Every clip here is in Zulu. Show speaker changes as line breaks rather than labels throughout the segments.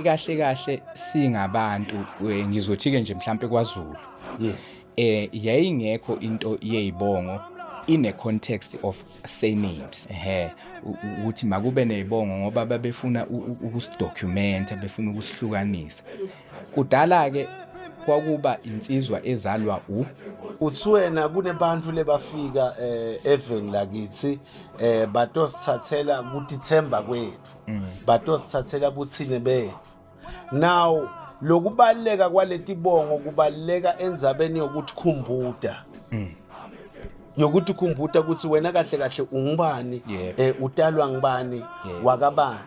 Kahle kahle singabantu, ngizothi-ke nje mhlampe kwaZulu, yayingekho into yey'bongo in a context of surnames, ehhe, ukuthi makube ney'bongo ngoba babefuna ukusidocumenta, befuna ukusihlukanisa. Kudala-ke kwakuba insizwa ezalwa u
Uthi wena kunebantu lebafika eveni lakithi, batosithathela kutithemba kwethu, batosithathela buthine bethu. Now lokubaleka kwaletibongo kubaleka endzabeni yokuthi khumbuta, yokuthi khumbuta ukuthi wena kahle kahle ungubani, utalwa ngubani, wakabani.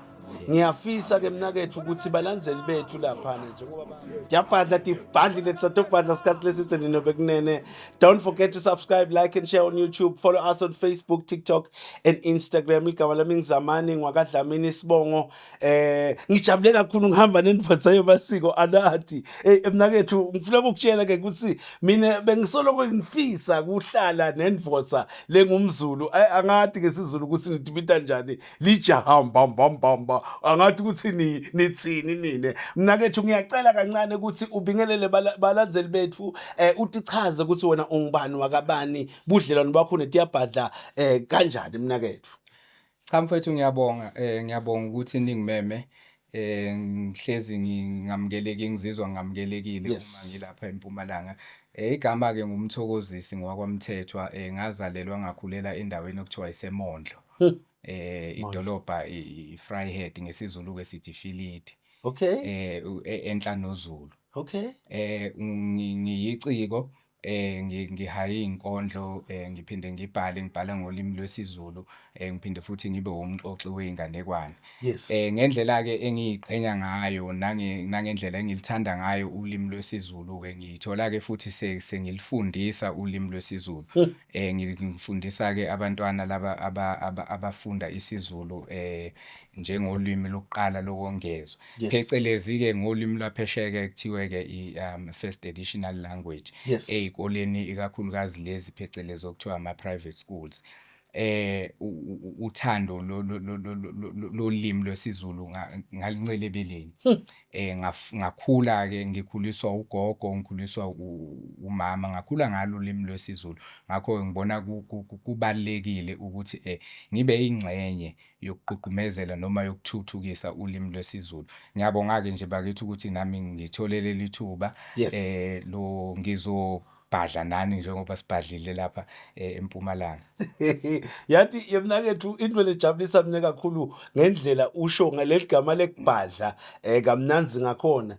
Ngiyafisa ke mnakethu ukuthi balandzeli bethu laphana, njengoba tiyabhadla, tibhadlile, tisatobhadla sikhathi lesithe nina bekunene. Don't forget to subscribe, like and share on YouTube. Follow us on Facebook, TikTok and Instagram. Igama lami ngizamani ngwakadlamini isibongo. Ngijabule kakhulu ngihamba nendvodza yemasiko anathi. Mnakethu, ngifuna ukukutshela ke ukuthi mina bengisoloko ngifisa kuhlala nendvodza lengumZulu. Angathi ke siZulu ukuthi nitibita njani, lijahamba mbamba, angathi ukuthi ni nithini nine. Mnakethu, ngiyacela kancane ukuthi ubingelele balandzeli bethu, utichaze ukuthi wena ungubani, wakabani, budlelwano bakho netiyabhadla kanjani, mnakethu?
Cha mfowethu, ngiyabonga, ngiyabonga ukuthi ningimeme. Ngihlezi ngingamukeleki, ngizizwa ngamukelekile uma ngilapha eMpumalanga. Igama ke nguMthokozisi ngowakwaMthethwa, ngazalelwa ngakhulela endaweni okuthiwa iseMondlo. Idolobha iVryheid, ngesiZulu ke sithi Filidi. Enhla noZulu. Ngiyiciko, ngihaya izinkondlo, ngiphinde ngibhale, ngibhala ngolimi lwesiZulu, ngiphinde futhi ngibe umxoxi wey'nganekwane. Ngendlela ke engiyiqhenya ngayo nangendlela engilithanda ngayo ulimi lwesiZulu ke, ngithola ke futhi sengilifundisa ulimi lwesiZulu. Ngifundisa ke abantwana laba abafunda isiZulu njengolimi lokuqala lokongezwa. Phecelezi ke ngolimi lwaphesheya ke kuthiwe ke i first additional language ey'koleni, ikakhulukazi lezi phecelezi okuthiwa ama private schools. Uthando lolimi lwesiZulu ngalincela ebeleni. Ngakhula ke ngikhuliswa ugogo, ngikhuliswa umama, ngakhula ngalo ulimi lwesiZulu. Ngakho ngibona kubalekile ukuthi ngibe ingxenye yokugqugqumezela noma yokuthuthukisa ulimi lwesiZulu. Ngiyabonga ke nje bakithi ukuthi nami ngithole leli thuba, lo ngizobhadla nani njengoba sibhadlile lapha eMpumalanga.
Yathi yemnakethu, into lejabulisa mina kakhulu ngendlela usho ngaleli gama lekubhadla kamnanzi ngakhona.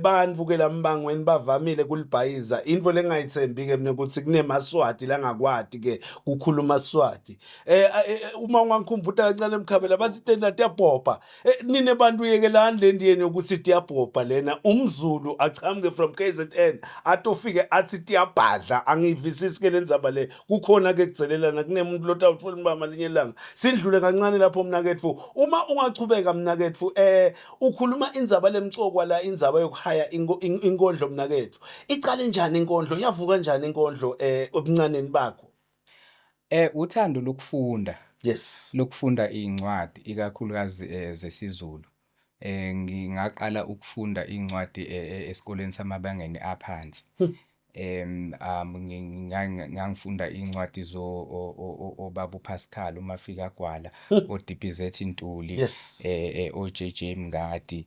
Bantu ke lambangweni bavamile kulibhayiza. Into lengayithembi ke mina ukuthi kunemaswati langakwati ke kukhuluma Swati. Uma ungangikhumbuta kancane emkhabela, bathi tena tiyabhobha. Nine bantu, yekelani le ndiyeni yokuthi tiyabhobha lena. UmZulu achamuke from KZN atofike athi tiyabhadla, angiyivisisi ke lendzaba le. Kukhona ke kudzelelana kunemuntu lotawutfola imbama linye ilanga. Sindlule kancane lapho mnaketfu. Uma ungachubeka mnaketfu, ukhuluma indzaba lemcokwa la, indzaba yokuhaya inkondlo mnaketfu. Icale njani inkondlo? Yavuka njani inkondlo ebuncaneni bakho?
Uthando lokufunda. Lokufunda iy'ncwadi, ikakhulukazi zesiZulu. Ngingaqala ukufunda iy'ncwadi esikoleni samabangeni aphansi. Ngangifunda iy'ncwadi zo obaba uPascal, uMafika Gwala, o-DBZ Ntuli, o-JJ Mngadi,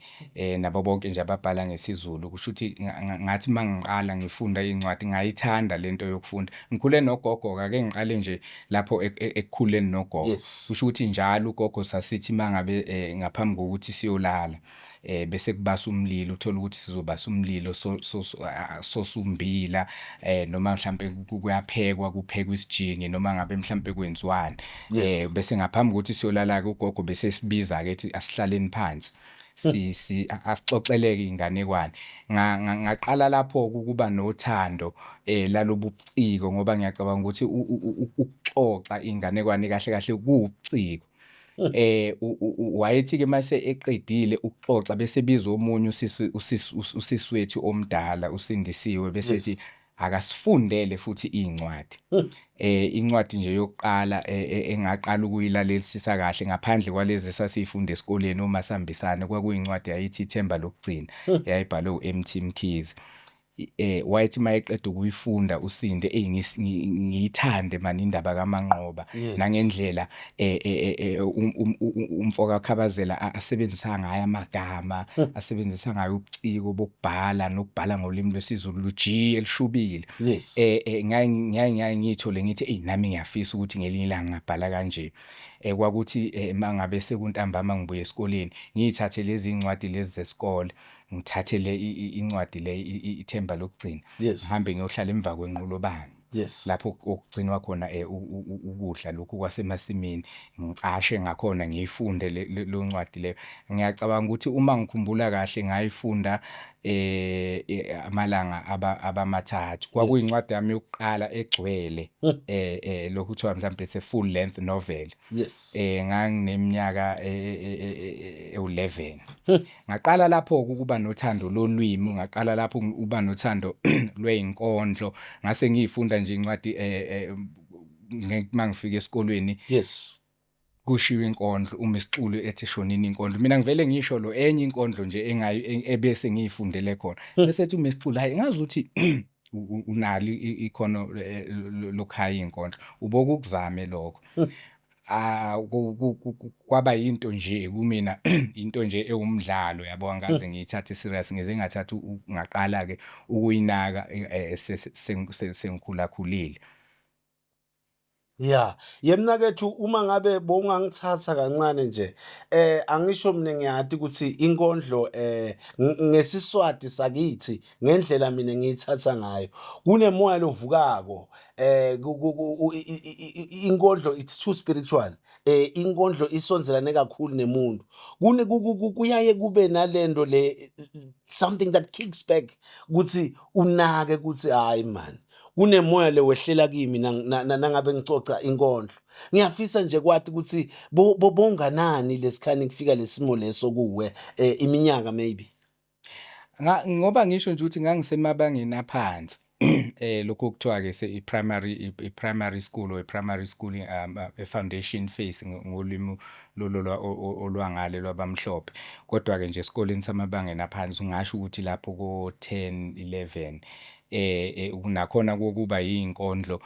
nabo bonke nje ababhala ngesiZulu. Kusho ukuthi ngathi mangiqala ngifunda iy'ncwadi ngayithanda lento yokufunda. Ngikhule nogogo-ke, ake ngiqale nje lapho ekukhuleni nogogo. Kusho ukuthi njalo ugogo sasithi mangabe ngaphambi kokuthi siyolala, bese kubasa umlilo, uthole ukuthi sizobasa umlilo, sosumbila, noma mhlampe kuyaphekwa, kuphekwa isijingi, noma ngabe mhlampe kwenziwani. Bese ngaphambi kokuthi siyolala-ke, ugogo bese sibiza-ke ethi asihlaleni phansi, si si asixoxeleke inganekwane. Ngaqala lapho ukuba nothando lalobu buciko, ngoba ngiyacabanga ukuthi ukuxoxa inganekwane kahle kahle kuwubuciko. Wayethi ke mase eqedile ukuxoxa bese biza omunye usisi, usisi wethu omdala uSindisiwe, bese ethi, Akasifundele futhi iy'ncwadi. Incwadi nje yokuqala engaqala ukuyilalelisisa kahle ngaphandle kwalezi esasiy'funda esikoleni omasihambisane, kwakuyincwadi yayithi Ithemba Lokugcina, yayibhalwe u-M_T Mkhize. Wayethi uma eqeda ukuyifunda uSindi, eyi ngiyithande mani indaba kaManqoba. Nangendlela umfo kaKhabazela asebenzisa ngayo amagama, asebenzisa ngayo ubuciko bokubhala nokubhala ngolimi lwesiZulu lujiye lushubile. Ngiyaye ngiyithole ngithi eyi nami ngiyafisa ukuthi ngelinye ilanga ngingabhala kanje. Kwakuthi uma ngabe sekuntambama ngibuya esikoleni ngiyithathe lezi ncwadi lezi zesikole, ngithathe le incwadi le Ithemba Lokugcina, ngihambe ngiyohlala emva kwenqolobane. Lapho okugcinwa khona ukudla lokhu kwasemasimini, ngicashe ngakhona ngiyifunde leyo ncwadi leyo. Ngiyacabanga ukuthi uma ngikhumbula kahle ngayifunda amalanga abamathathu. Kwakuyincwadi yami yokuqala egcwele, lokhu kuthiwa mhlawumbe it's a full length novel. Ngangineminyaka ewu-11. Ngaqala lapho-ke ukuba nothando lolwimi, ngaqala lapho ukuba nothando lwey'nkondlo, ngase ngiyifunda nje incwadi uma ngifika esikolweni. Kushiwo inkondlo uma isixulu ethi shonini inkondlo, mina ngivele ngisho lo enye inkondlo nje ebese ngiyifundele khona. Bese ethi uma isixulu, hhayi ngazi ukuthi unalo ikhono lokuhaya iy'nkondlo, uboke ukuzame lokho. Kwaba yinto nje kumina, into nje ewumdlalo yabo, angikaze ngiyithathe serious, ngize ngathatha ngaqala-ke ukuyinaka sengikhulakhulile.
Ya, yemnakethu uma ngabe bowungangithatha kancane nje angisho mina ngiyati ukuthi inkondlo ngesiswati sakithi ngendlela mina ngiyithatha ngayo kunemoya lovukako inkondlo it's too spiritual, inkondlo isondelane kakhulu nemuntu, kune kuyaye kube nalento le, something that kicks back ukuthi unake ukuthi hayi man, kunemoya le wehlela kimi nangabe ngicoca inkondlo. Ngiyafisa nje kwati ukuthi bonganani lesikhani kufika lesimo leso kuwe, iminyaka maybe.
Ngoba ngisho nje ukuthi ngangisemabangeni aphansi, lokhu okuthiwa-ke i-primary, i-primary school or i-primary school, e-foundation phase ngolimi lolu olwangale lwabamhlophe. Kodwa-ke nje esikoleni samabangeni aphansi ungasho ukuthi lapho ko-10, 11, nakhona kokuba yinkondlo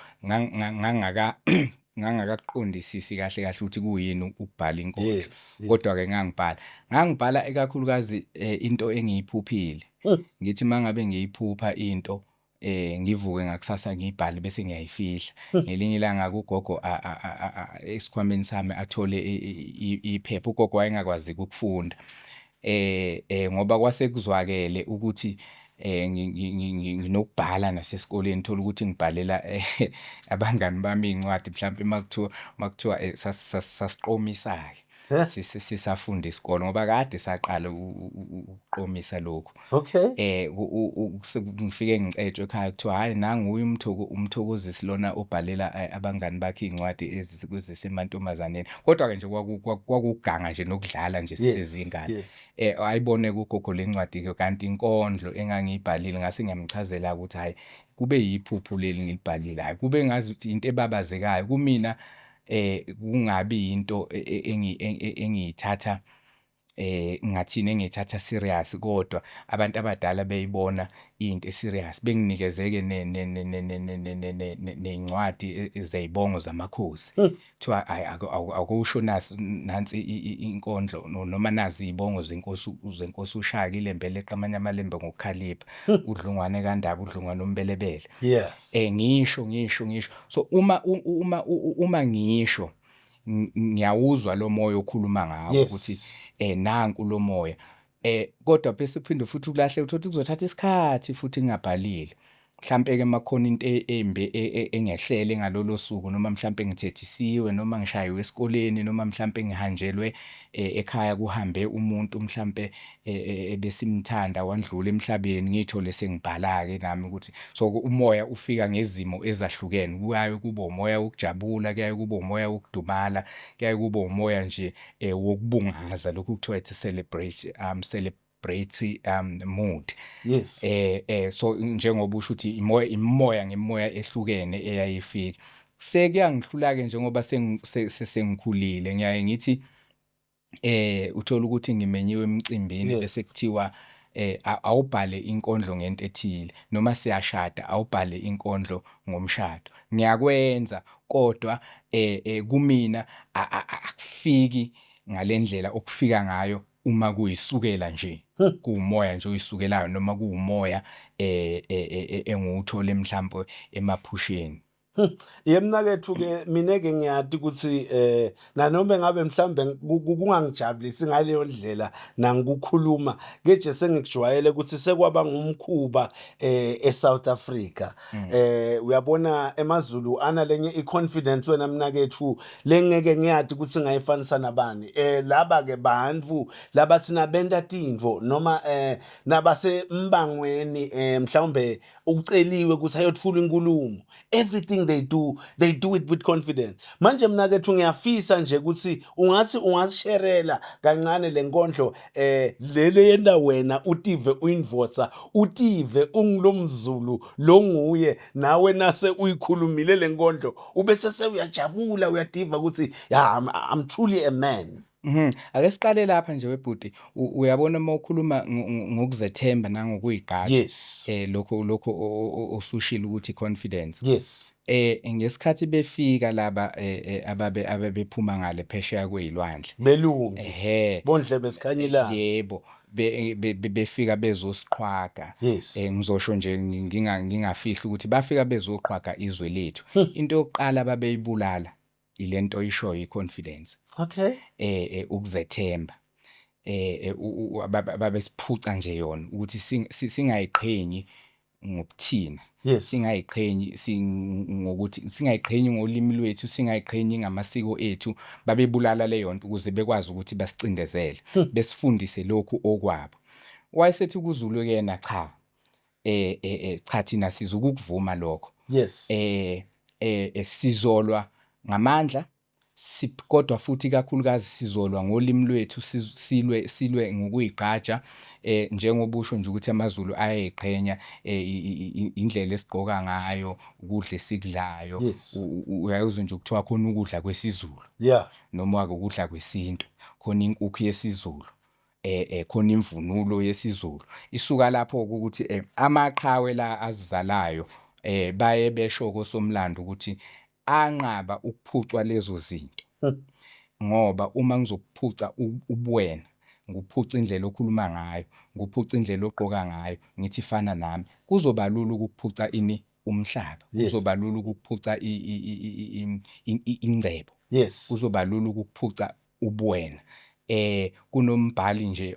ngangakakuqondisisi kahle kahle ukuthi kuyini ukubhala inkondlo. Kodwa-ke ngangibhala. Ngangibhala ikakhulukazi into engiyiphuphile. Ngithi uma ngabe ngiyiphupha into, ngivuke ngakusasa ngiyibhale bese ngiyayifihla. Ngelinye ilanga ugogo esikhwameni sami athole iphepha, ugogo wayengakwazi ukufunda. Ngoba kwase kuzwakele ukuthi nginokubhala nasesikoleni, thola ukuthi ngibhalela abangani bami iy'ncwadi mhlampe uma kuthiwa sasiqomisa-ke sisafunda isikole ngoba kade saqala ukuqomisa lokhu. Ngifike ngicetshwe ekhaya kuthiwa hhayi, nangu uye uMthokozisi lona obhalela abangani bakhe iy'ncwadi ezisemantombazaneni. Kodwa-ke nje kwakuganga nje nokudlala nje sisezingane. Ayibone kugogo le ncwadi-ke kanti inkondlo engangiyibhalile, ngase ngiyamchazela ukuthi hhayi, kube yiphupho leli ngilibhalile, hhayi kube ngazuthi into ebabazekayo kumina, kungabi yinto engiyithatha, ngathini, engiyithatha serious, kodwa abantu abadala beyibona into e-serious, benginikeze-ke ney'ncwadi zey'bongo zamakhosi. Kuthiwa hhayi, akusho nasi nansi inkondlo noma nazi iy'bongo zenkosi uShaka, iLembe leqa amanye amalembe ngokukhalipha, uDlungwane kaNdaba, uDlungwane uMbelebele. Ngisho ngisho ngisho so uma ngisho ngiyawuzwa lo moya okhuluma ngawo ukuthi nanku lo moya, kodwa bese kuphinde futhi ulahle, uthola ukuthi kuzothatha isikhathi futhi ngingabhalile. Mhlampe-ke uma kukhona into embi engehlele ngalolo suku, noma mhlampe ngithethisiwe, noma ngishayiwe esikoleni, noma mhlampe ngihanjelwe ekhaya, kuhambe umuntu mhlampe ebesimthanda wandlula emhlabeni, ngiy'thole sengibhala-ke nami ukuthi so umoya ufika ngezimo ezahlukene. Kuyaye kube umoya wokujabula, kuyaye kube umoya wokudumala, kuyaye kube umoya nje wokubungaza, lokhu kuthiwa it's a celebrate, celebrate mood. So njengoba usho ukuthi imoya ngemoya ehlukene eyayifika. Sekuyangihlula ke njengoba sengikhulile, ngiyaye ngithi uthola ukuthi ngimenyiwe emcimbini, bese kuthiwa awubhale inkondlo ngento ethile, noma siyashada, awubhale inkondlo ngomshado. Ngiyakwenza, kodwa kumina akufiki ngalendlela okufika ngayo uma kuyisukela nje, kuwumoya nje oyisukelayo, noma kuwumoya engiwuthole mhlambe emaphusheni.
Ye mnakethu ke, mina ke ngiyati ukuthi nanoma ngabe mhlambe kungangijabulisi ngaleyo ndlela nangikukhuluma keje, sengikujwayele ukuthi sekwaba ngumkhuba eSouth Africa. Uyabona, emaZulu analenye iconfidence, wena mnakethu, lengeke ngiyati ukuthi ngayifanisa nabani. Laba ke bantu labathi nabenta tintfo noma nabase mbangweni, mhlawumbe uceliwe ukuthi ayothula inkulumo, everything they do, they do it with confidence. Manje mnakethu, ngiyafisa nje ukuthi ungathi ungasisherela kancane le nkondlo lele yenta wena utive uyindvodza, utive ungilomzulu longuye nawe, nase uyikhulumile le nkondlo ubese sewuyajabula, uyadiva ukuthi yeah, I'm truly a man.
Ake siqale lapha nje webhuti. Uyabona uma ukhuluma ngokuzethemba nangokuyigqaja. Lokho osushilo ukuthi confidence. Ngesikhathi befika laba ababe ababephuma ngale phesheya kwezilwandle.
Belungu.
Ehhe.
Bondlebe sikhanyilanga.
Yebo, befika bezosiqhwaga. Ngizosho nje ngingafihli ukuthi bafika bezoqhwaga izwe lethu. Into yokuqala babeyibulala ilento oyishoyo, iconfidence. Ukuzethemba. Babesiphuca nje yona ukuthi singayiqhenyi ngobuthina. Singayiqhenyi ngokuthi singayiqhenyi ngolimi lwethu, singayiqhenyi ngamasiko ethu. Babebulala leyo nto ukuze bekwazi ukuthi basicindezele, besifundise lokhu okwabo. Wayesethi kuZulu yena, cha, cha, thina sizukukuvuma lokho. Sizolwa ngamandla, kodwa futhi kakhulukazi sizolwa ngolimi lwethu, silwe ngokuyigqaja, njengoba usho nje ukuthi amaZulu ayayiqhenya indlela esigqoka ngayo, ukudla esikudlayo. Uyayuzwa nje kuthiwa khona ukudla kwesiZulu noma ukudla kwesintu, khona inkukhu yesiZulu, khona imvunulo yesiZulu. Isuka lapho ukuthi amaqhawe la azizalayo, baye besho kosomlando ukuthi anqaba ukuphucwa lezo zinto, ngoba uma ngizokuphuca ubuwena, nguphuca indlela okhuluma ngayo, nguphuca indlela ogqoka ngayo, ngithi fana nami, kuzoba lula ukukuphuca ini? Umhlaba. Kuzoba lula ukukuphuca ingcebo. Kuzoba lula ukukuphuca ubuwena. Kunombhali nje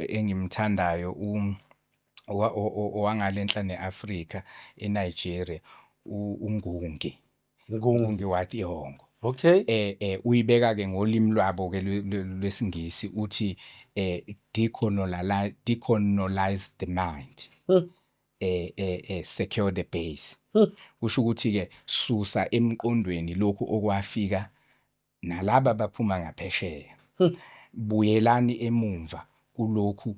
engimthandayo, owangale enhla neAfrika, eNigeria, uNgungi.
Ngungi.
Ngungi wa Thiong'o. Uyibeka ke ngolimi lwabo ke lwesingisi, uthi decolonize the mind. Secure the base. Kusho ukuthi ke susa emqondweni lokhu okwafika nalaba baphuma ngaphesheya. Buyelani emumva kulokhu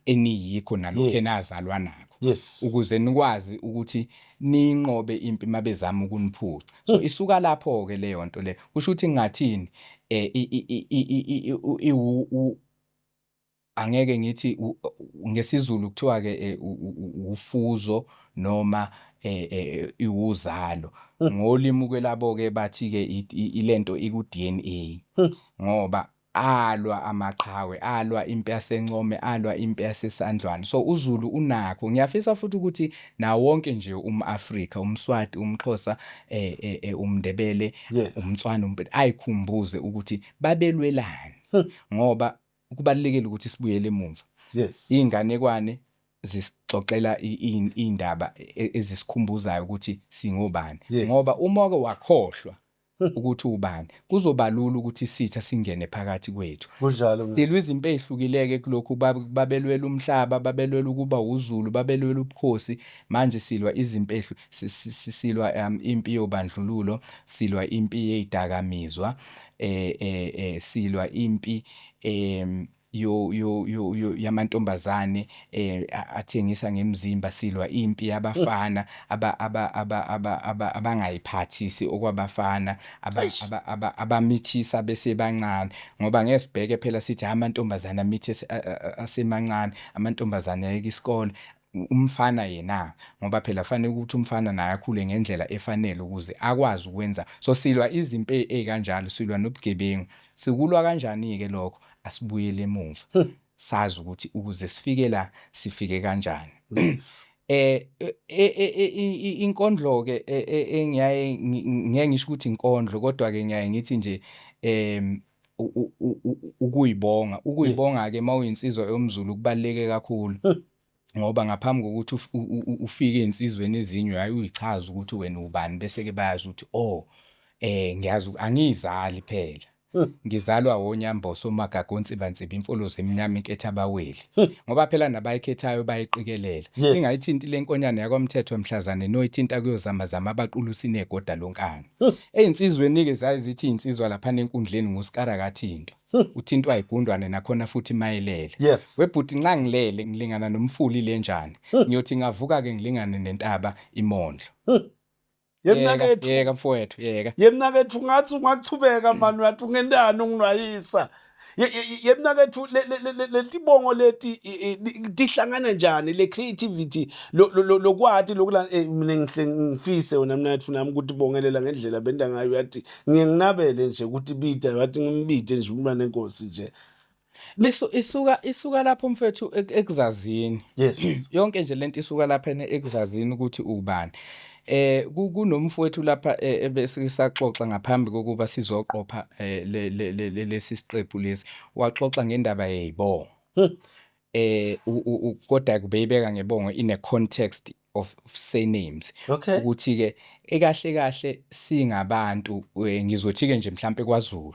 eniyikho nalokho enazalwa nakho, ukuze nikwazi ukuthi ninqobe impi mabezama ukuniphuca. So isuka lapho ke leyo nto le. Kusho ukuthi ngingathini, angeke ngithi ngesiZulu kuthiwa ke ufuzo noma iwuzalo. Ngolimi kwelabo ke bathi ke ilento iku DNA, ngoba alwa amaqhawe, alwa impi yaseNcome, alwa impi yaseSandlwane. So uZulu unakho. Ngiyafisa futhi ukuthi nawo wonke nje umAfrika, umSwati, umXhosa, umNdebele, umTswana, uMpedi, ayikhumbuze ukuthi babelwelani, ngoba kubalulekile ukuthi sibuyele emuva. Inganekwane zisixoxela indaba ezisikhumbuzayo ukuthi singobani, ngoba uma ke wakhohlwa Ukuthi ubani, kuzoba lula ukuthi isitha singene phakathi kwethu.
Kunjalo mna.
Silwa izimpi ey'hlukile-ke kulokhu, babelwela umhlaba, babelwela ukuba uZulu, babelwela ubukhosi. Manje silwa izimpi silwa impi yobandlululo, silwa impi yey'dakamizwa, silwa impi yo yo yo yo yamantombazane athengisa ngemizimba, silwa impi yabafana aba aba aba aba aba abangayiphathisi okwabafana,
Eish.
abamithisa besebancane, ngoba ngeke sibheke phela sithi amantombazane amithi asemancane, amantombazane ayeke isikole, umfana yena, ngoba phela fanele ukuthi umfana naye akhule ngendlela efanele ukuze akwazi ukwenza. So silwa izimpi ey'kanjalo, silwa nobugebengu. Sikulwa kanjani-ke lokho? Asibuyele emuva, sazi ukuthi ukuze sifike la sifike kanjani. Inkondlo ke engiyaye ngeke ngisho ukuthi inkondlo, kodwa ke ngiyaye ngithi nje ukuyibonga, ukuyibonga ke mawuyinsizwa yomZulu kubaluleke kakhulu, ngoba ngaphambi kokuthi ufike ey'nsizweni ezinye uyaye uyichaze ukuthi wena ubani, bese ke bayazi ukuthi oh, ngiyazi angiyizali phela, ngizalwa woNyamboso, oMagaga, oNsibansiba, imfolozi emnyama, inketha abaweli, ngoba phela nabayikhethayo bayiqikelela. Ingayithinti lenkonyane yakwamthetho mhlazane noyithinta kuyozamazama abaqulusi negoda lonkana. Ey'nsizweni-ke zaye zithi iy'nsizwa laphana enkundleni nguSikara kaThinto, uthintwa igundwane nakhona futhi mayelele. Webhuti, nxa ngilele ngilingana nomfuli lenjani, ngiyothi ngavuka-ke ngilingane nentaba iMondlo.
Yemnakethu.
Yeka mfowethu, yeka.
Yemnakethu, ngathi ungachubeka mani, uyathi ungentani unginwayisa. Yemnakethu, letibongo leti tihlangana njani, le creativity lokwati lokula, mina ngihle ngifise wena mnakethu nami ukuthi bongelela ngendlela benda ngayo, uyathi ngiye nginabele nje ukuthi bida, uyathi ngimbide nje umntwana enkosi nje.
Isuka lapho mfethu ekuzazini. Yonke nje lento isuka lapha ekuzazini ukuthi ubani. Kunomfowethu lapha ebesisaxoxa ngaphambi kokuba sizoqopha lesi siqephu lesi, waxoxa ngendaba yey'bongo. Kodwa kubeyibeka ngebongo in a context of surnames. Ukuthi-ke ekahle kahle singabantu, ngizothi-ke nje mhlampe kwaZulu.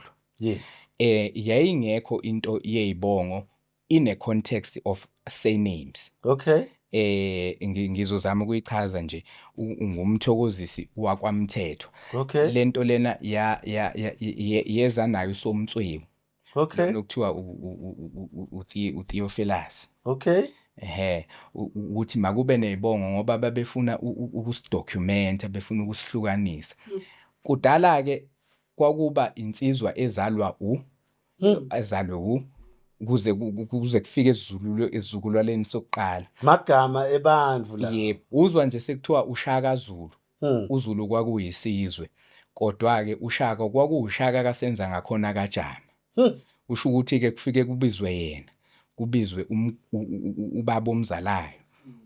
Yayingekho into yey'bongo in a context of surnames. Ngizozama ukuyichaza nje, ungumthokozisi wakwaMthethwa. Lento lena yeza nayo uSomtswewu. Lokuthiwa uTheophilus. Ukuthi makube nezibongo ngoba babefuna ukusidocumenta, befuna ukusihlukanisa. Kudala ke kwakuba insizwa ezalwa u ezalwe u kuze kufike esizukulwaneni sokuqala.
Magama ebantu la.
Yebo, uzwa nje sekuthiwa uShaka Zulu. UZulu kwakuyisizwe. Kodwa ke uShaka kwakuwuShaka kasenza ngakhona kaJama. Usho ukuthi ke kufike kubizwe yena, kubizwe ubaba omzalayo,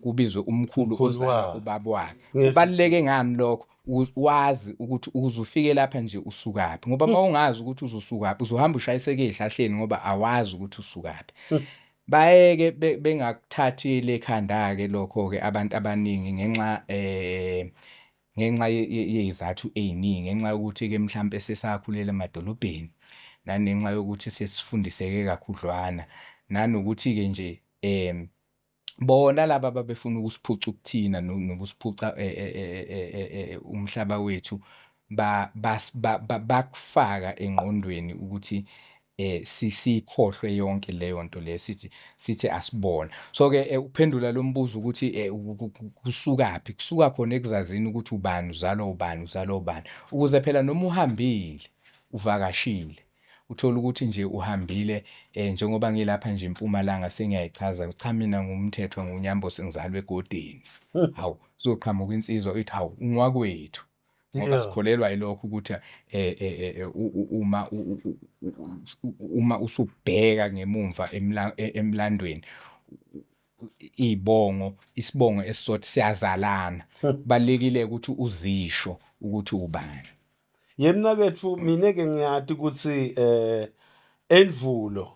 kubizwe umkhulu
Umkhulu
ozala
wakhe.
ubaba wakhe.
Ngiyezwisisa.
Kubaluleke ngani lokho? Wazi ukuthi ukuze ufike lapha nje usukaphi, ngoba uma ungazi ukuthi uzosukaphi uzohamba ushayiseke ezihlahleni ngoba awazi ukuthi usukaphi. Bayeke bengakuthathile ekhanda ke lokho ke abantu abaningi ngenxa yezathu eziningi, ngenxa yokuthi ke mhlambe sesakhulela emadolobheni, nangenxa yokuthi sesifundiseke kakhudlwana, nanokuthi ke nje bona laba babefuna ukusiphuca ukuthina nokusiphuca umhlaba wethu, bakufaka engqondweni ukuthi sikhohlwe yonke leyo nto le, sithi asibona. So ke ukuphendula lo mbuzo ukuthi kusukaphi, kusuka khona ekuzazini ukuthi ubani uzalwa ubani, uzalwa ubani, ukuze phela noma uhambile uvakashile uthola ukuthi nje uhambile, njengoba ngilapha nje eMpumalanga sengiyayichaza, cha mina nguMthethwa, nguNyambosi, ngizalwe eGodini. Hawu, kuzoqhamuka insizwa ithi hawu unwakwethu, ngoba sikholelwa yilokho ukuthi uma usubheka ngemumva emlandweni, isibongo esisodwa siyazalana. Kubalulekile ukuthi uzisho ukuthi ubani.
Yemnakethu, mina ke ngiyathi ukuthi endvulo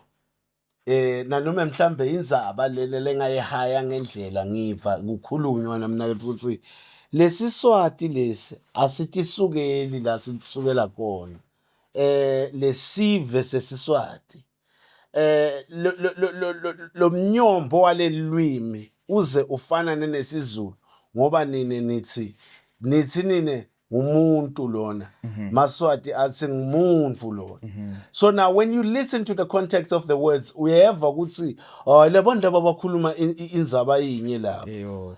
nanoma mhlambe indzaba lele lengayihaya ngendlela ngiva kukhulunywa namnakethu ukuthi Lesiswati lesi asitisukeli la sitisukela khona. Lesive sesiswati lo mnyombo walelilwimi uze ufana nenesizulu ngoba nine nithi nine ngumuntu lona. Maswati athi ngumuntu lona. So now when you listen to the context of the words, uyeva ukuthi, oh, labo laba bakhuluma indzaba yinye lapha.
Eyodwa.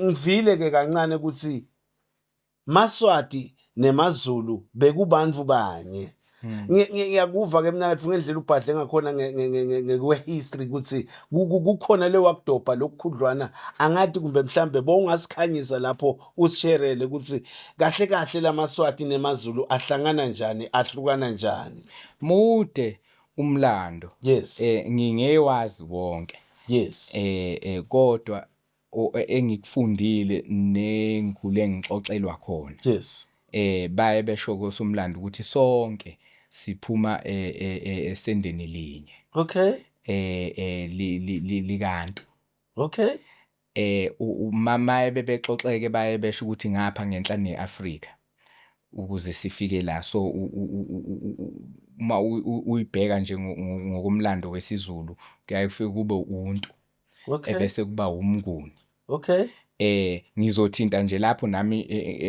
Ngivile ke kancane ukuthi Maswati nemaZulu bekubantu banye. Ngiyakuva ke mnakethu ngendlela ubhadle ngakhona ngekwe-history ukuthi kukhona le wakudobha lokukhudlwana, angathi kumbe mhlambe bowungasikhanyisa lapho usisherele ukuthi kahle kahle lamaSwati nemaZulu ahlangana njani, ahlukana njani.
Mude umlando. Ngingewazi wonke. Kodwa engikufundile nengikhule ngixoxelwa khona. Baye besho kosomlando ukuthi sonke siphuma esendeni linye. Likantu. Maye bebexoxeke baye besho ukuthi ngapha ngenhla neAfrika ukuze sifike la. So uma uyibheka nje ngokomlando wesiZulu, kuyaye kufike kube uNtu. Ebese kuba uMnguni. Ngizothinta nje lapho nami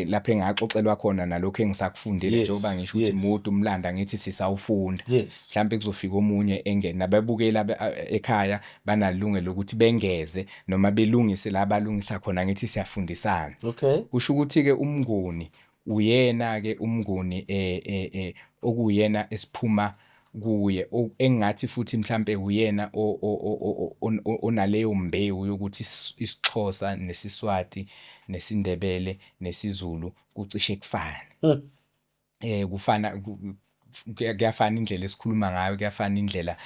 lapho engaxoxelwa khona nalokho engisakufundile, njengoba ngisho ukuthi mude umlando, angithi sisawufunda. Mhlambe kuzofika omunye engene, nababukeli ekhaya banalungelo lokuthi bengeze noma belungise la balungisa khona, ngithi siyafundisana. Kusho ukuthi ke uMnguni uyena ke uMnguni okuyena esiphuma kuye, engathi futhi mhlambe uyena onaleyo mbewu yokuthi isiXhosa nesiSwati nesiNdebele nesiZulu kucishe kufane. Kufana kuyafana indlela esikhuluma ngayo, kuyafana indlela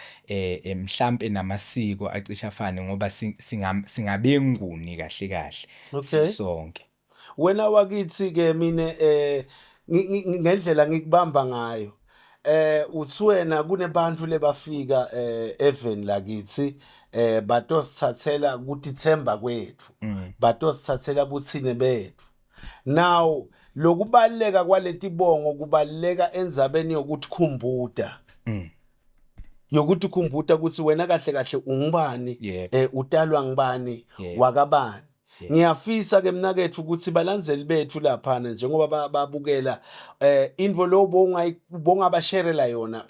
mhlambe namasiko acishe afane, ngoba singabenguni kahle kahle sisonke.
Wena wakithi ke mina ngendlela ngikubamba ngayo, uthi wena kunebantu lebafika eveni lakithi batosithathela kutithemba kwethu, batosithathela buthine bethu. Now lokubaleka kwaletibongo kubaleka endzabeni yokuthi khumbuta, yokuthi khumbuta ukuthi wena kahle kahle ungubani, utalwa ngubani, wakabani. Ngiyafisa ke mnakethu ukuthi balandzeli bethu laphana njengoba babukela info lo bongabasherela yona,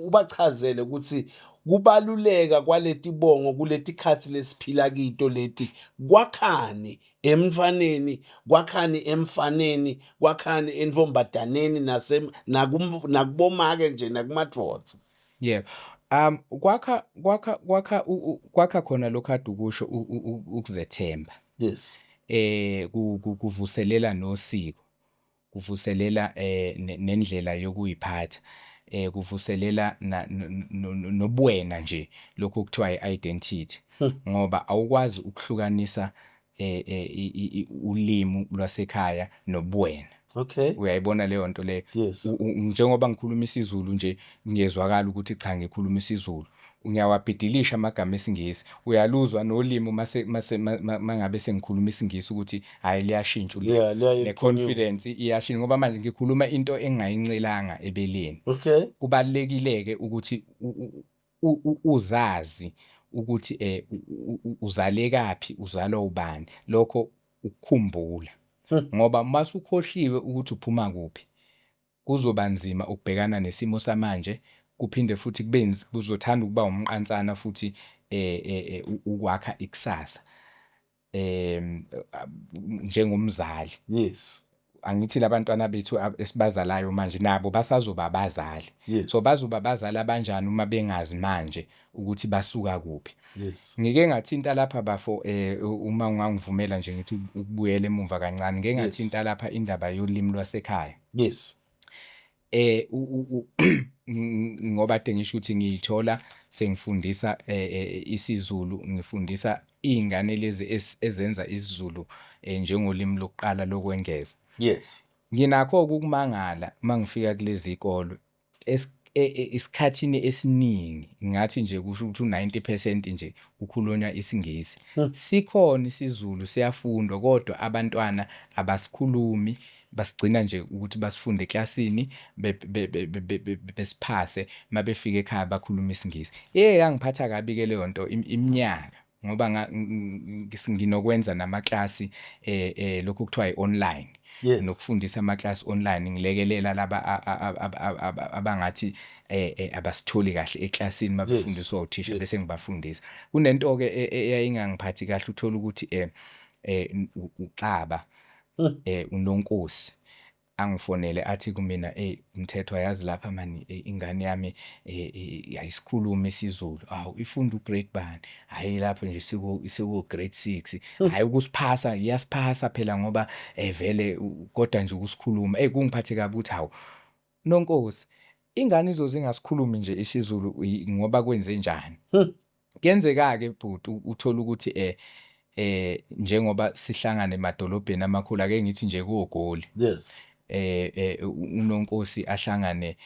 ubachazele ukuthi kubaluleka kwaletibongo kuletikhatsi lesiphila kito leti, kwakhani emntwaneni, kwakhani emfaneni, kwakhani entombadaneni, nakubomake nje, nakumadvodza.
Yebo. Kwakha khona lokho ade ukusho, ukuzethemba. Kuvuselela nosiko, kuvuselela nendlela yokuyiphatha, kuvuselela nobuwena nje, lokho okuthiwa i-identity, ngoba awukwazi ukuhlukanisa ulimi lwasekhaya nobuwena. Uyayibona leyo nto leyo?
Yes.
Njengoba ngikhuluma isiZulu nje, ngiyezwakala ukuthi cha, ngikhuluma isiZulu. Ngiyawabhidilisha amagama esiNgisi. Uyaluzwa nolimi mase mangabe sengikhuluma isiNgisi ukuthi hayi, liyashintsha ulimi.
Yeah, liyaye.
Ne-confidence iyashintsha ngoba manje ngikhuluma into engingayincelanga ebeleni. Kubalulekile-ke ukuthi uzazi ukuthi uzalekaphi, uzalwa ubani. Lokho ukukhumbula. Ngoba masukhohliwe ukuthi uphuma kuphi, kuzoba nzima ukubhekana nesimo samanje, kuphinde futhi kube kuzothanda ukuba umqansana futhi ukwakha ikusasa njengomzali. Angithi labantwana bethu esibazalayo manje nabo basazoba abazali. So bazoba abazali abanjani uma bengazi manje ukuthi basuka kuphi? Ngike ngathinta lapha bafo, uma ungangivumela nje ngithi ukubuyela emumva kancane, ngike ngathinta lapha indaba yolimi lwasekhaya. Ngoba kade ngisho ukuthi ngiyithola sengifundisa isiZulu, ngifundisa iy'ngane lezi ezenza isiZulu njengolimi lokuqala lokwengeza. Nginakho-ke ukumangala uma ngifika kulezi y'kolo. Isikhathini esiningi ngathi nje kusho ukuthi u-90% nje kukhulunywa isiNgisi. Sikhona isiZulu, siyafundwa, kodwa abantwana abasikhulumi, basigcina nje ukuthi basifunde eklasini, besiphase, mabefika ekhaya bakhuluma isiNgisi. Eye yangiphatha kabi-ke leyo nto iminyaka ngoba nginokwenza namaklasi lokhu kuthiwa i-online nokufundisa amaklasi online, ngilekelela laba abangathi abasitholi kahle eklasini mabefundiswa uthisha, bese ngibafundisa. Kunento-ke eyayingangiphathi kahle, uthola ukuthi uXaba uNonkosi angifonele athi kumina, "Ey Mthethwa, yazi lapha mani, ingane yami ayisikhulumi isiZulu." "Awu, ifunda u-grade bani?" "Hhayi, lapho nje siku grade 6." "Hhayi, ukusiphasa iyasiphasa phela ngoba vele kodwa nje ukusikhuluma." Ey, kungiphathe kabi ukuthi hawu Nonkosi, ingane izoze ingasikhulumi nje isiZulu ngoba kwenze njani? Kuyenzeka-ke bhuti, uthole ukuthi njengoba sihlangana emadolobheni amakhulu, ake ngithi nje koGoli, uNonkosi ahlangane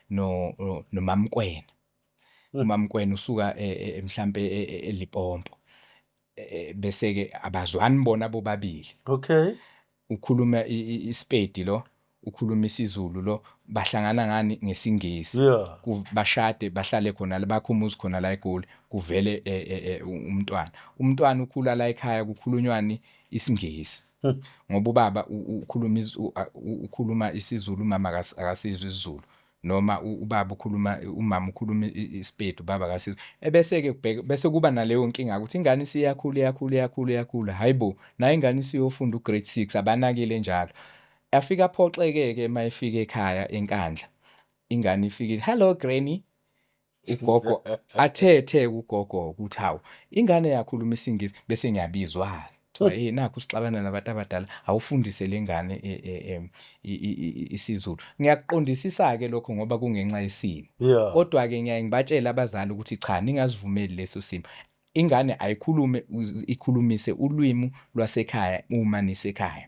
no noMamkwena. UMamkwena usuka mhlambe eLimpopo, bese ke abazwani bona bobabili. Ukhuluma iSpedi lo, ukhuluma isiZulu lo, bahlangana ngani? NgesiNgisi. Bashade, bahlale khona la, bakhe umuzi khona la eGoli, kuvele umntwana ukhula la ekhaya kukhulunywani? IsiNgisi, ngoba ubaba ukhuluma isiZulu, umama akasizwa isiZulu, noma ubaba ukhuluma, umama ukhuluma iSpedi, ubaba akasizwa. Ebese ke kubheka bese kuba naleyo nkinga ukuthi ingane isiyakhula, iyakhula, iyakhula, iyakhula, hayibo, nayo ingane isiyofunda u-grade 6, abanakile njalo. Afika aphoxeke-ke uma efika ekhaya eNkandla, ingane ifike, "Hello granny." Ugogo athethe ugogo ukuthi hawu, ingane yakhuluma isiNgisi, bese ngiyabizwa kuthiwa, "Hey, nakhu sixabana nabantu abadala, awufundise le ngane isiZulu." Ngiyakuqondisisa-ke lokho ngoba kungenxa yesimo, kodwa-ke ngiyaye ngibatshele abazali ukuthi cha, ningazivumeli leso simo. Ingane ayikhulume, ikhulumise ulwimi lwasekhaya uma nisekhaya.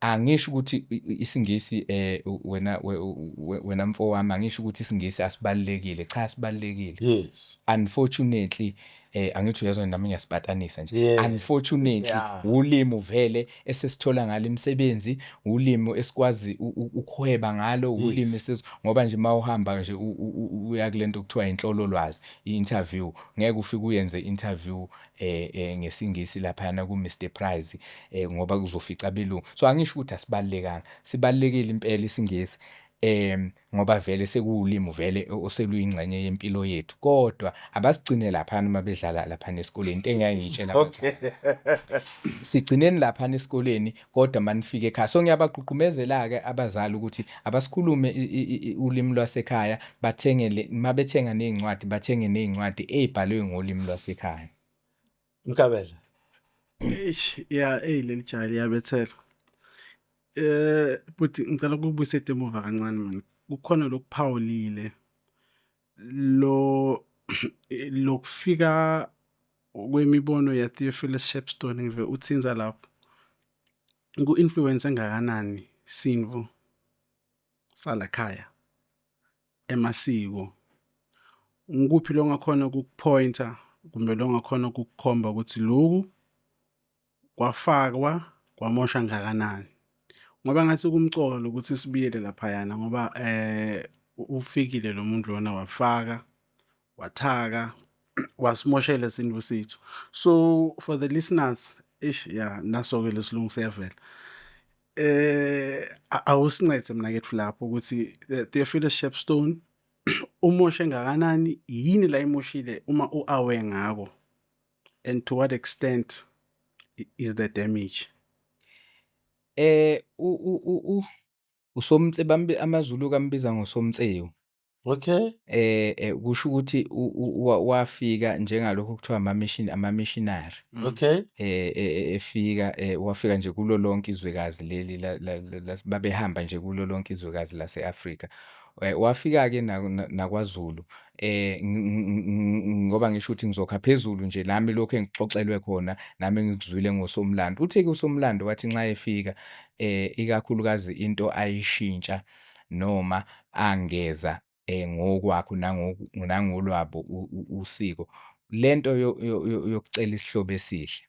Angisho ukuthi isiNgisi, wena mfo wami, angisho ukuthi isiNgisi asibalulekile. Cha, sibalulekile. Unfortunately, angithi uyezwa nami ngiyasipatanisa nje. Unfortunately, ulimi vele esesithola ngalo imisebenzi, ulimi esikwazi ukuhweba ngalo, ulimi ngoba nje mawuhamba nje uya kulento okuthiwa inhlololwazi, i-interview, ngeke ufike uyenze interview ngesiNgisi laphana ku Mr Price, ngoba kuzofica abelungu. So angisho ukuthi asibalulekanga, sibalulekile impela isiNgisi, ngoba vele sekuwulimi vele oseluyingxenye yempilo yethu, kodwa abasigcine laphana uma bedlala laphana esikoleni. Into engiyaye ngiyitshela abazali, sigcineni laphana esikoleni, kodwa manifika ekhaya. So ngiyabagqugqumezela-ke abazali ukuthi abasikhulume ulimi lwasekhaya, bathengele mabethenga ney'ncwadi, bathenge ney'ncwadi ey'bhalwe ngolimi lwasekhaya.
Mkabela.
Eish, ya, ey, leli jaha liyabethela. But ngicela ukubuyisela emuva kancane man. Kukhona lokuphawulile lo lokufika kwemibono ya Theophilus Shepstone, ngive uthinza lapho. Ku influence engakanani sinvo salakhaya emasiko? Ngikuphi lo ngakhona ukukupointa kumbe lo ngakhona ukukukhomba ukuthi lokhu kwafakwa kwamosha ngakanani? Ngoba ngathi kumcoka lokuthi sibuyele laphayana, ngoba ufikile lo muntu lona, wafaka, wathaka, wasimoshela isintu sethu. So for the listeners, ish, ya, naso ke lesilungu siyavela. Awusincede mina kethu lapho ukuthi Theophilus Shepstone umoshe ngakanani, yini la imoshile uma u-aware ngako, and to what extent is the damage?
USomtsewu, amaZulu kambiza ngoSomtsewu. Kusho ukuthi wafika njengalokho kuthiwa ama-mission, ama-missionary. Efika, wafika nje kulo lonke izwekazi leli, babehamba nje kulo lonke izwekazi lase-Afrika. Wafika ke nakwaZulu, ngoba ngisho ukuthi ngizokha phezulu nje nami lokho engixoxelwe khona, nami engikuzwile ngosomlando. Uthi-ke usomlando wathi nxa efika, ikakhulukazi into ayishintsha noma angeza. Ngokwakho nangolwabo usiko. Lento yokucela isihlobo esihle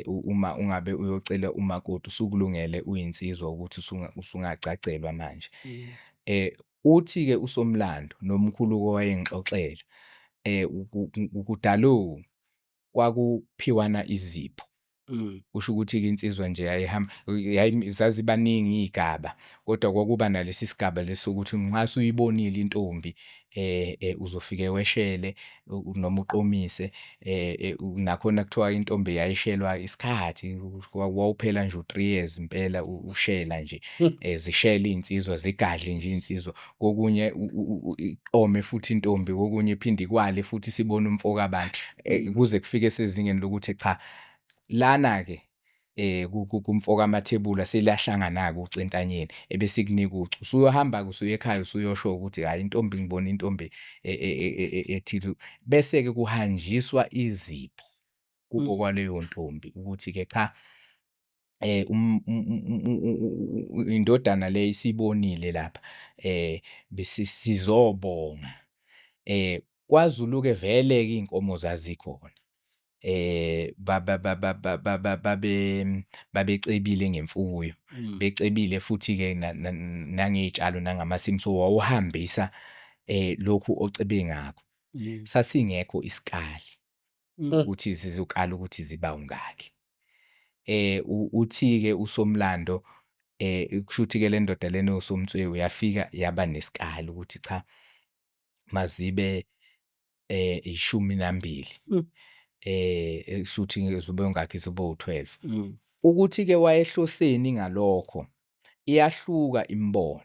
uma ungabe uyocela umakoti usukulungele uyinsizwa ukuthi usungagcagcelwa manje. Uthi-ke usomlando nomkhulu-ke owayengixoxela kudalo kwakuphiwana izipho. Kusho ukuthi-ke insizwa nje yayihamba zazibaningi iy'gaba, kodwa kwakuba nalesi sigaba lesi sokuthi nxa usuyibonile intombi uzofike weshele noma uqomise nakhona kuthiwa intombi yayishelwa isikhathi, wawuphela nje u-three years impela ushela nje. Zishele iy'nsizwa, zigadle nje iy'nsizwa. Kokunye iqome futhi intombi, kokunye iphinde ikwale futhi isibona umfokabantu kuze kufike sezingeni lokuthi cha, lana-ke kumfoka Mathebula seliyahlangana-ke ucu entanyeni ebese ikunika ucu. Usuyohamba-ke usuya ekhaya usuyosho ukuthi hhayi intombi ngibona intombi ethile. Bese-ke kuhanjiswa izipho kubo kwaleyo ntombi ukuthi-ke cha, indodana le isibonile lapha bese sizobonga. KwaZulu-ke vele-ke iy'nkomo zazikhona. Babecebile ngemfuyo, becebile futhi-ke nangey'tshalo nangamasimu, so wawuhambisa lokhu ocebe ngakho. Sasingekho isikali ukuthi sizokala ukuthi ziba ungakhi. Uthi-ke usomlando kushuthi-ke le ndoda lena ewuSomtswewu yafika yaba nesikali ukuthi cha, mazibe 12. Kushuthi zibe ngakhi, zibe u-12. Ukuthi-ke wayehloseni ngalokho, iyahluka imibono.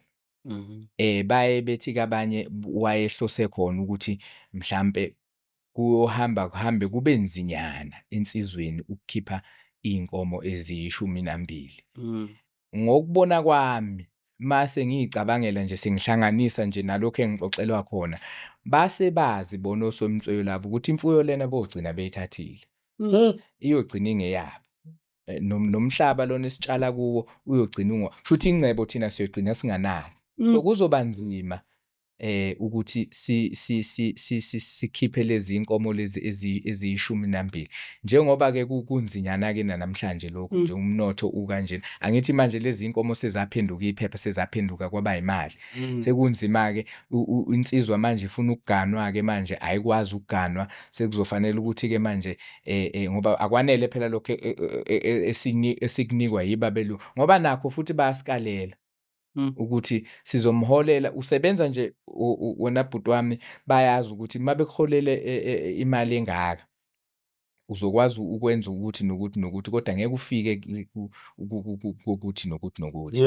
Baye bethi-ke abanye wayehlose khona ukuthi mhlampe kuyohamba kuhambe kube nzinyana ensizweni ukukhipha iy'nkomo eziyi-12. Ngokubona kwami mase ngiy'cabangela nje sengihlanganisa nje nalokhu engixoxelwa khona, base bazi bona oSomtswewu labo ukuthi imfuyo lena bogcina beyithathile, iyogcina ingeyabo. Nomhlaba lona esitshala kuwo uyogcina ungo, kushuthi ingcebo thina siyogcina singanayo. So kuzoba nzima ukuthi sikhiphe lezi nkomo lezi eziyi-12, njengoba-ke kunzinyana-ke namhlanje lokhu nje umnotho ukanjena. Angithi manje lezi nkomo sezaphenduka iphepha, sezaphenduka kwaba yimali. Sekunzima-ke insizwa manje ifuna ukuganwa-ke manje ayikwazi ukuganwa, sekuzofanele ukuthi-ke manje ngoba akwanele phela lokhu esikunikwa yibo abelungu, ngoba nakho futhi bayasikalela ukuthi sizomholela. Usebenza nje wena bhuti wami, bayazi ukuthi uma bekuholele imali engaka uzokwazi ukwenza ukuthi nokuthi nokuthi, kodwa ngeke ufike kukuthi nokuthi nokuthi.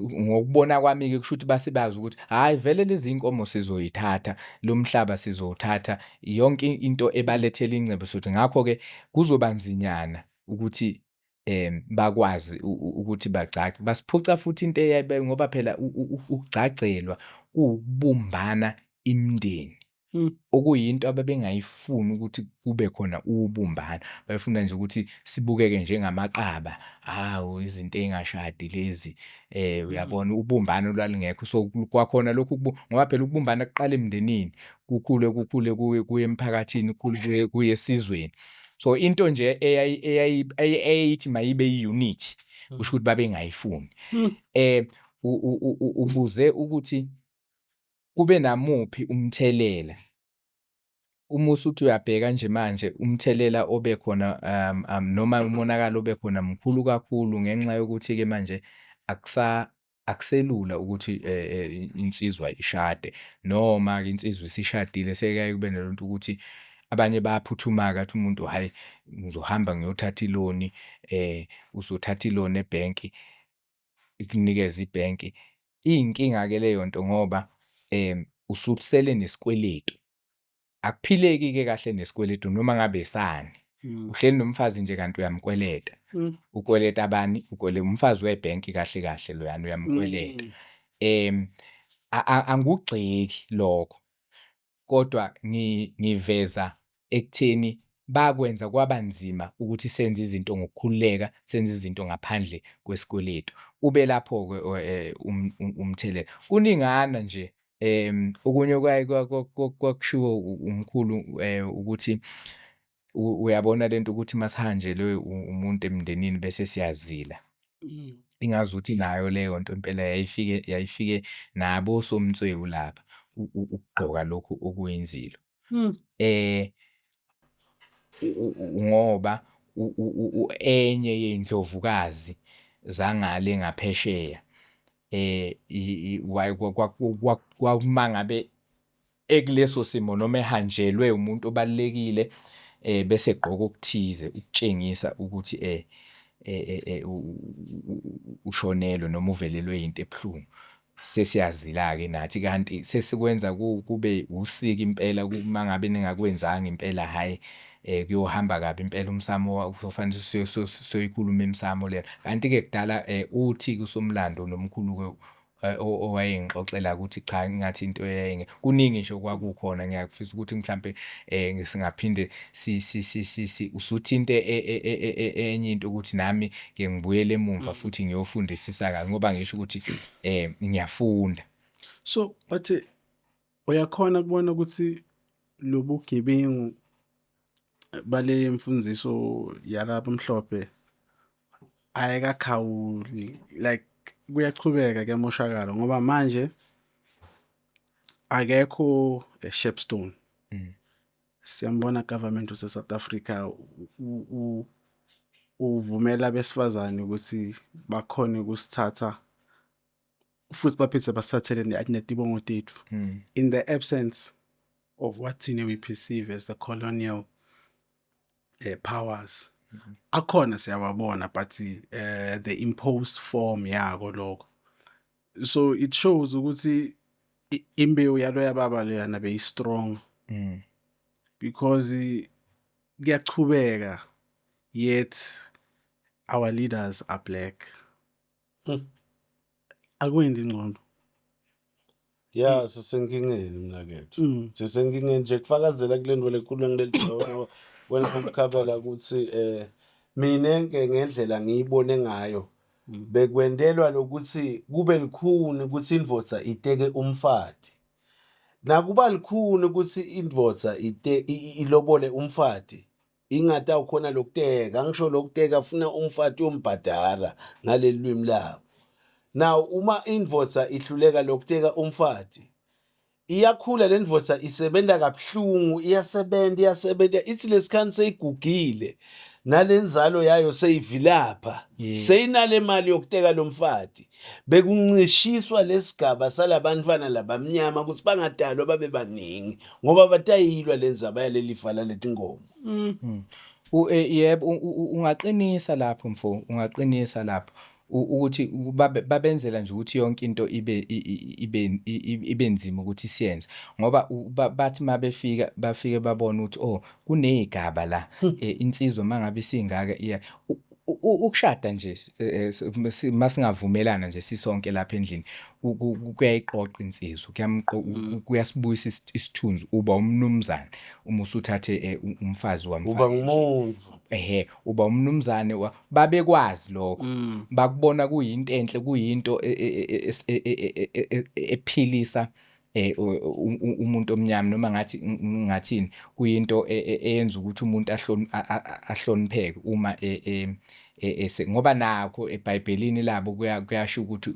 Ngokubona kwami-ke kusho ukuthi base bazi ukuthi hhayi vele lezi nkomo sizoyithatha, lo mhlaba sizowuthatha, yonke into ebalethela ingcebo sothi. Ngakho-ke kuzoba nzinyana ukuthi bakwazi ukuthi bagcagce. Basiphuca futhi into eyayibe, ngoba phela ukugcagcelwa kuwukubumbana imindeni. Okuyinto ababengayifuni ukuthi kube khona ubumbano. Babefuna nje ukuthi sibukeke njengamaqaba, hawu izinto ey'ngashadi lezi, uyabona ubumbano lwalungekho. So kwakhona lokhu ngoba phela ukubumbana kuqala emndenini, kukhule kukhule kuye emphakathini, kukhule kuye esizweni. So into nje eyayithi mayibe i-unity, kusho ukuthi babengayifuni. Ubuze ukuthi kube namuphi umthelela. Uma usuthi uyabheka nje manje umthelela obe khona noma umonakalo obe khona mkhulu kakhulu, ngenxa yokuthi-ke manje akuselula ukuthi insizwa ishade, noma-ke insizwa isishadile sekuyaye kube nalento ukuthi abanye bayaphuthuma-ke, athi umuntu hhayi ngizohamba ngiyothatha iloni, uzothatha iloni ebhenki, ikunikeze ibhenki. Iyinkinga-ke leyo nto ngoba ususele nesikweletu. Akuphileki-ke kahle nesikweletu noma ngabe esani. Uhleli nomfazi nje kanti uyamkweleta. Ukweleta bani? Umfazi webhenki kahle kahle loyana uyamkweleta. Angikugxeki lokho, kodwa ngiveza ekutheni Bakwenza kwaba nzima ukuthi senze izinto ngokukhululeka, senze izinto ngaphandle kwesikweletu. Ube lapho-ke umthelela. Kuningana nje okunye okwaye kwakushiwo umkhulu ukuthi uyabona lento ukuthi masihanjelwe umuntu emndenini bese siyazila. Ingazuthi nayo leyo nto impela yayifike nabo osomtswewu laba ukugqoka lokhu okuyinzilo. Ngoba enye yey'ndlovukazi zangale ngaphesheya uma ngabe ekuleso simo noma ehanjelwe umuntu obalulekile bese egqoka okuthize ukutshengisa ukuthi ushonelwe noma uvelelwe into ebuhlungu. Sesiyazila-ke nathi kanti sesikwenza kube usiko impela uma ngabe ningakwenzanga impela hhayi kuyohamba kabi impela umsamo kuzofanele siyoyikhuluma emsamo lena. Kanti-ke kudala uthi-ke usomlando nomkhulu-ke owayengixoxela ukuthi cha ingathi into kuningi nje okwakukhona. Ngiyafisa ukuthi mhlampe singaphinde usuthinte enye into ukuthi nami ke ngibuyele emumva futhi ngiyofundisisa kahle ngoba ngisho ukuthi ngiyafunda.
So but uyakhona kubona ukuthi lobugebengu bale mfundiso yalabo mhlophe ayikakhawuli, like kuyachubeka kuyamoshakala ngoba manje akekho eShepstone. Siyambona government wase South Africa uvumela abesifazane ukuthi bakhone ukusithatha futhi baphinde basithathele netibongo tethu in the absence of what thina we perceive as the colonial powers. Akhona siyawabona, but the imposed form yako lokho, so it shows ukuthi imbewu yaloya baba leyana beyi strong because kuyachubeka, yet our leaders are black. Akwendi ingqondo.
Ya, sisenkingeni mnakethu. Sisenkingeni nje kufakazela kule nto lekhulunywa ngileli joko wena umkhabela ukuthi mina ke ngendlela ngiyibone ngayo bekwendelwa lokuthi kube likhuni ukuthi indvodza iteke umfati. Nakuba likhuni ukuthi indvodza ite ilobole umfati, ingata ukhona lokuteka, angisho lokuteka funa umfati uyombhadara ngaleli lwimi labo. Now uma indvodza ihluleka lokuteka umfati, iyakhula le ndvodza, isebenza kabuhlungu, iyasebenza iyasebenza, ithi lesikhathi seyigugile nalenzalo yayo seyivilapha, seyinale mali yokuteka lo mfati. Bekuncishiswa lesigaba salabantwana labamnyama ukuthi bangadalwa babe baningi ngoba batayilwa lenzaba yaleli fa laletinkomo.
Yebo, ungaqinisa lapho mfo, ungaqinisa lapho ukuthi babenzela nje ukuthi yonke into ibe nzima ukuthi siyenze ngoba bathi mabefika bafike babone ukuthi oh kunezigaba la, insizwa mangabe isingaka iya ukushada nje, masingavumelana nje sisonke lapha endlini, kuyayiqoqa insizwa, kuyasibuyisa isithunzi, uba umnumzane uma usuthathe umfazi wamfaka.
Uba ngumuntu.
Ehhe, uba umnumzane, babekwazi lokho, bakubona kuyinto enhle, kuyinto ephilisa umuntu omnyama, noma ngathi ngathini, kuyinto eyenza ukuthi umuntu ahlonipheke uma ngoba nakho eBhayibhelini labo kuyasho ukuthi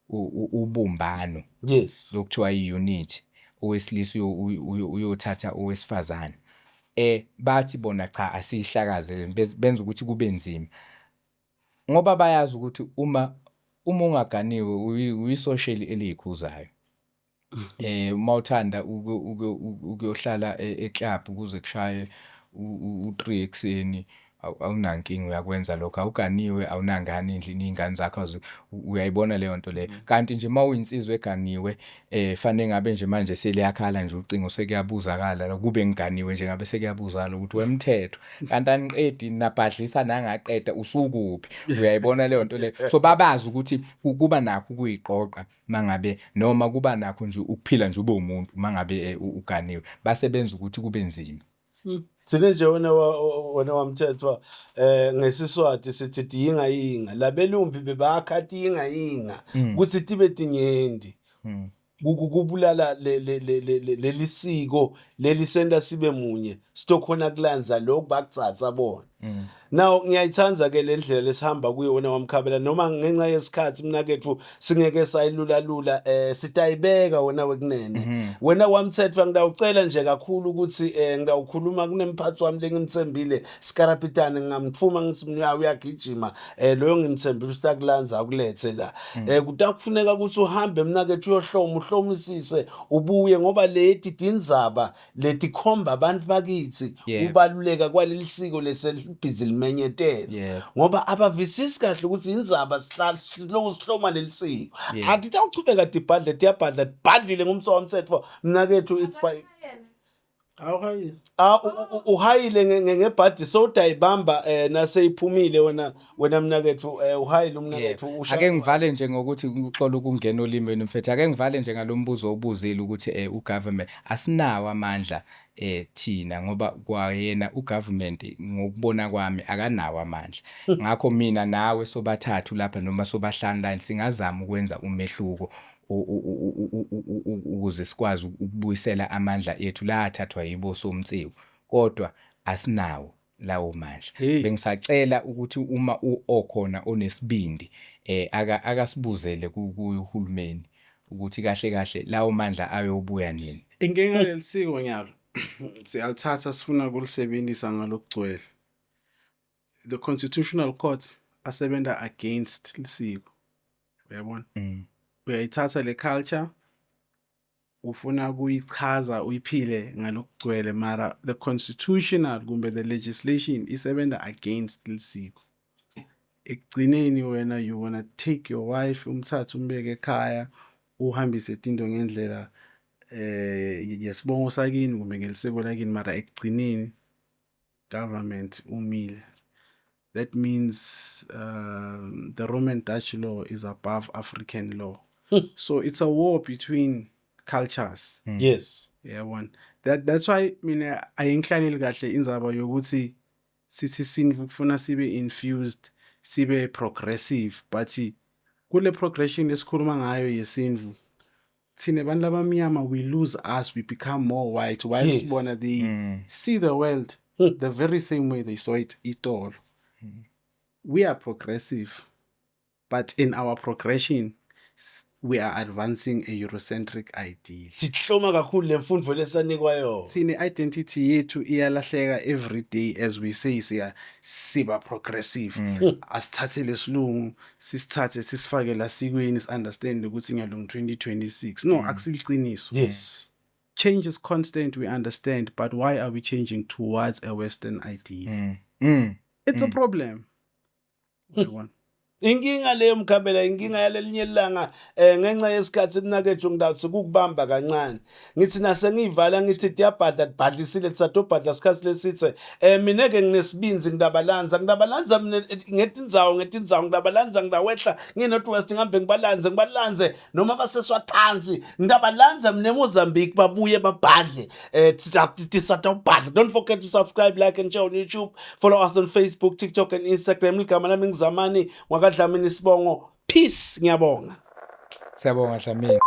ubumbano lokuthiwa i-unity, owesilisa uyothatha owesifazane. Bathi bona cha, asiyihlakaze, benza ukuthi kube nzima ngoba bayazi ukuthi uma ungaganiwe uyisosheli eliyikhuzayo. Uma uthanda ukuyohlala e-club kuze kushaye u-3 ekuseni, awunankinga, uyakwenza lokho. Awuganiwe, awunangane endlini, iy'ngane zakho uyayibona leyo nto leyo. Kanti nje uma uyinsizwa eganiwe, fanele ngabe nje manje seliyakhala nje ucingo, sekuyabuzakala kube ngiganiwe nje ngabe sekuyabuzakala ukuthi wemthetho kanti aniqedi nabhadlisa nangaqeda usukuphi, uyayibona leyo nto leyo. So babazi ukuthi kuba nakho ukuyiqoqa mangabe, noma kuba nakho nje ukuphila nje ube umuntu mangabe uganiwe, basebenza ukuthi kube nzima.
Thina nje wena wamthethwa ngesiswati sithi tiyinga yinga labelumbi bebakha tiyinga yinga kuthi tibe tinyendi kubulala leli siko lelisenta sibe munye, sitokhona kulandza lokhu bakutsatsa bona. Now ngiyayithanda ke le ndlela lesihamba kuyo, wena wamkhabela, noma ngenxa yesikhathi mnakethu singeke sayilula lula, sitayibeka wena wekunene, wena wamthethwa. Ngidawucela nje kakhulu ukuthi ngidawukhuluma kunemphathi wami lengimthembile Skarapitane, ngingamthuma ngithi mina uyagijima, loyo ngimthembile usitakulanza akulethe la. Kutakufuneka ukuthi uhambe mnakethu, uyohloma, uhlomisise, ubuye, ngoba leti tindzaba letikhomba abantu bakithi kubaluleka kwaleli siko leselibhizi limenyetela, ngoba abavisisi kahle ukuthi indzaba sihlala siloku sihloma leli siko. Atitawuchubeka tibhadle, tiyabhadla, tibhadlile ngumso wamthetho mnakethu, it's by
Awuhayi.
Ah, uhayile ngebhadi sowudayibamba naseyiphumile wena mnakethu, uhayile umnakethu usha.
Ake ngivale nje ngokuthi, uxolo ukungena olimini mfethu, ake ngivale nje ngalombuzo obuzile ukuthi ugovernment asinawo amandla thina, ngoba kwayena ugovernment ngokubona kwami akanawo amandla. Ngakho mina nawe sobathathu lapha noma sobahlanu la singazama ukwenza umehluko ukuze sikwazi ukubuyisela amandla ethu la athathwa yibo somtsiwe, kodwa asinawo lawo mandla.
Hey.
Bengisacela ukuthi uma okhona onesibindi akasibuzele kuhulumeni ukuthi kahle kahle lawo mandla ayobuya nini.
Inkinga lelisiko nyalo siyalithatha, sifuna ukulisebenzisa ngalokugcwele. The constitutional court asebenza against lisiko. Uyabona? Uyayithatha le culture, ufuna kuyichaza, uyiphile ngalokugcwele, mara the constitutional kumbe the legislation isebenza against lisiko. Ekugcineni wena you wanna take your wife, umthathe, umbeke ekhaya, uhambise tinto ngendlela yesibongo sakini kumbe ngelisiko lakini, mara ekugcineni government umile. That means the Roman Dutch law is above African law. So it's a war between cultures. Yabona, that's why mina ayingihlaleli kahle indzaba yokuthi sithi sinfu kufuna sibe infused, sibe progressive, but kule progression esikhuluma ngayo yesinfu, thina bantu labamnyama we lose us, we become more white while sibona they see the world the very same way they saw it itolo. We are progressive, but in our progression we are advancing a Eurocentric ideal.
Sihloma kakhulu lemfundo lesanikwa yona.
Thina identity yethu iyalahleka every day as we say siya siba progressive. Asithathe lesilungu, sisithathe, sisifake la sikweni, si-understand ukuthi ngiyalungu 2026. No, akusiliciniso. Change is constant, we understand, but why are we changing towards a Western ideal? It's a problem. Uyabona?
Inkinga leyo mkhabela, inkinga yalelinye ilanga. Ngenxa yesikhathi mnakethu ngidawuthi kukubamba kancane, ngithi nase ngiyivala ngithi tiyabhadla, tibhadlisile, tisatobhadla sikhathi lesithe. Mina ke nginesibinzi, ngidabalanza, ngidabalanza mina ngetindzawo ngetindzawo, ngidabalanza, ngidawehla ngiye-North West, ngihambe ngibalanze, ngibalanze noma baseswathansi, ngidabalanza mina eMozambique, babuye babhadle, tisatobhadla. Don't forget to subscribe, like and share on YouTube. Follow us on Facebook, TikTok and Instagram. Ligama lami ngizamani ngwakadlamini isibongo. Peace, ngiyabonga.
Siyabonga, Dlamini.